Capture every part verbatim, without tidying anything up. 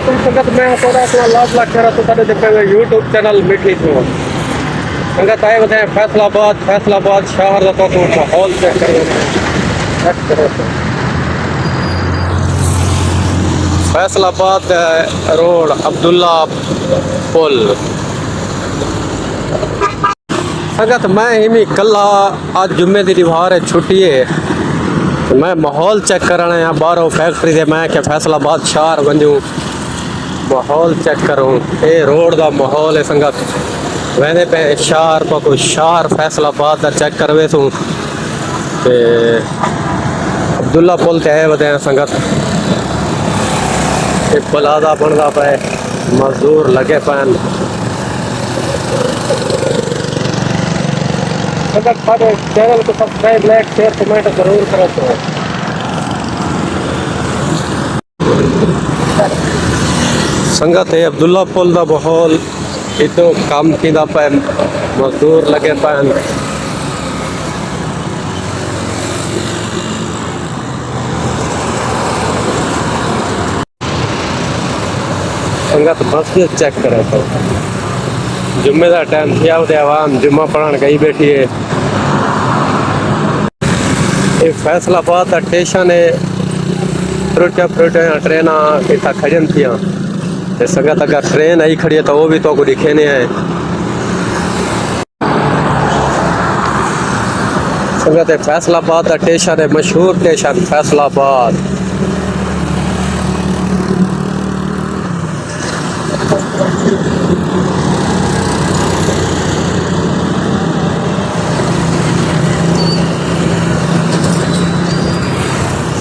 سنگت، میں تہاݙا اپݨا لاڈلا خیرت، تساں ݙیہدے پئے ہو یوٹیوب چینل مٹھی توں۔ سنگت، آئے ودے ہیں فیصل آباد، فیصل آباد شہر دا تہاکوں ماحول چیک کرو۔ چیک کرو۔ فیصل آباد روڈ، عبداللہ پل۔ سنگت، میں ایویں کلھا، اڄ جمعے دی ݙیہاڑ ہے، چھٹی ہے۔ میں ماحول چیک کرݨ آیا ٻاہروں فیکٹری دے، میں کہ فیصل آباد شہر ونڄوں، ماحول چیک کروں۔ اے روڈ دا ماحول ہے سنگت، ویندے پئے شہر، پاکوں شہر فیصل آباد دا چیک کرویسوں۔ تے عبداللہ پل تے آئے ودے ہیں سنگت، اے پلازہ بݨدا پئے، مزدور لڳے پئن۔ سنگت، ساݙے چینل کوں سبسکرائب، لائک، شیئر، کمنٹ ضرور کرو تو۔ سنگت، اے عبداللہ پل دا ماحول، اتوں کم تھیندا پئے، مزدور لڳے پئن۔ سنگت، مسجد چیک کرو تو، جمعے دا ٹائم تھیا تے عوام جمعہ پڑھݨ ڳئی ٻیٹھی ہے۔ اے فیصل آباد دا ٹیشن ہے، ٹرٹیاں پھرٹیاں ٹریناں اتھاں کھڑن تھیاں۔ تے سنگت، اگر ٹرین آئی کھڑی ہے تاں او وی تہاکوں ݙکھیندے ہیں۔ سنگت، اے فیصل آباد دا ٹیشن ہے، مشہور ٹیشن فیصل آباد۔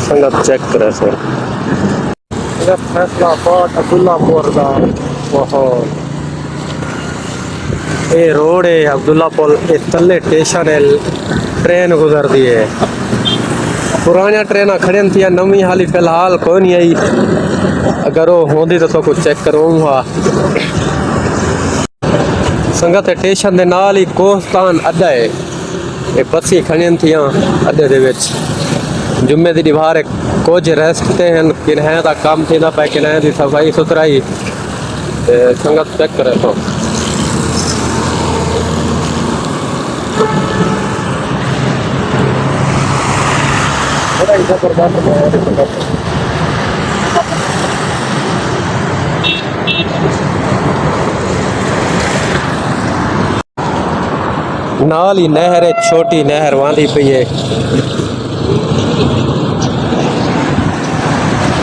سنگت، چیک کرو سر۔ اے فیصل آباد عبداللہ پور دا ماحول۔ اے روڈ ہے عبداللہ پل، اے تلے ٹیشن ہے، ٹرین گزردی ہے۔ پراݨیاں ٹریناں کھڑن تھیاں، نویں حالی فی الحال کوئی نہیں آئی۔ اگر او ہوندی تاں تہاکوں چیک کروں ہا۔ سنگت، ٹیشن دے نال ہی کوہستان اݙا ہے۔ اے بسیں کھڑن تھیاں اݙے دے وچ۔ جمعے دی ݙیہاڑ ہے، کجھ ریسٹ تے ہن، کنہیں دا کم تھیندا پئے، کنہیں دی صفائی ستھرائی۔ تے سنگت، چیک کرو تو۔ بڑا ہی زبردست ماحول ہے سنگت۔ نال ہی نہر ہے، چھوٹی نہر واندی پئی ہے۔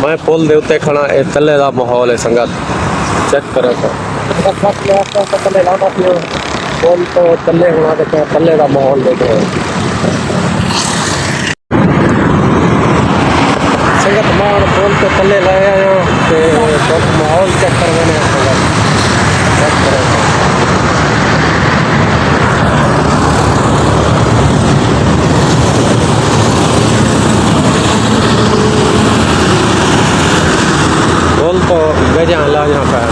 میں پل دے اتے کھڑا، اے تلے دا ماحول ہے سنگت، چیک کرو سر۔ بس، بس، میں آپ کو تلے لانا پیا، پل تو تلے ہونا تے پیا، تلے دا ماحول ݙیکھو۔ سنگت، میں ہݨ پل توں تلے لہہ آیا تے تہاکوں ماحول چیک کرویندے ہیں سنگت۔ چیک کرو۔ پل توں ٻیجاں لہہ آیا پیا۔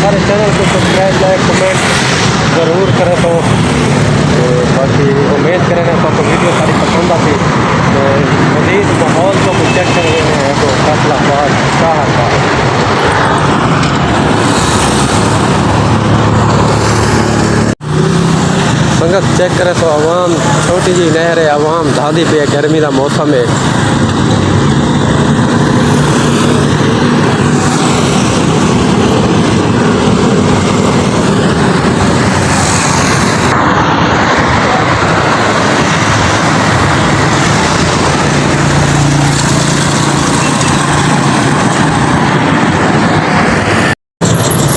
سارے چینل کو سبسکرائب، لائک، کمنٹ ضرور کرے تو۔ تے باقی امید کرے نا آپ کو ویڈیو ساری پسند آتی۔ تے مزید ماحول کو چیک کرے نا تو فیصل آباد شہر کا۔ سنگت، چیک کرے تو عوام، چھوٹی جی نہر ہے، عوام دھاندی پئی ہے، گرمی دا موسم ہے۔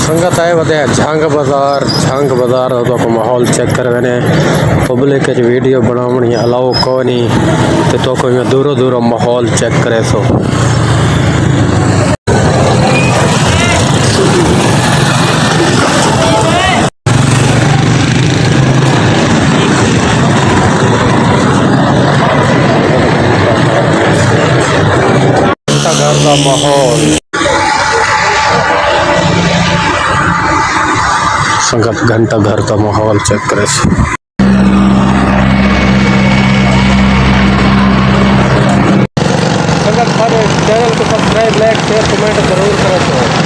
سنگت، آئے ودے ہیں جھنگ بازار، جھنگ بازار دا تہاکوں ماحول چیک کرویندے۔ پبلک اچ ویڈیو بݨاوݨی الاؤ کونی، تے تہاکوں ایویں دوروں دوروں ماحول چیک کریسو۔ گھنٹہ گھر دا ماحول۔ سنگت گھنٹہ گھر دا ماحول چیک کریسوں۔ سنگت ساݙے چینل کوں سبسکرائب، لائک، شیئر، کمنٹ ضرور کریسو۔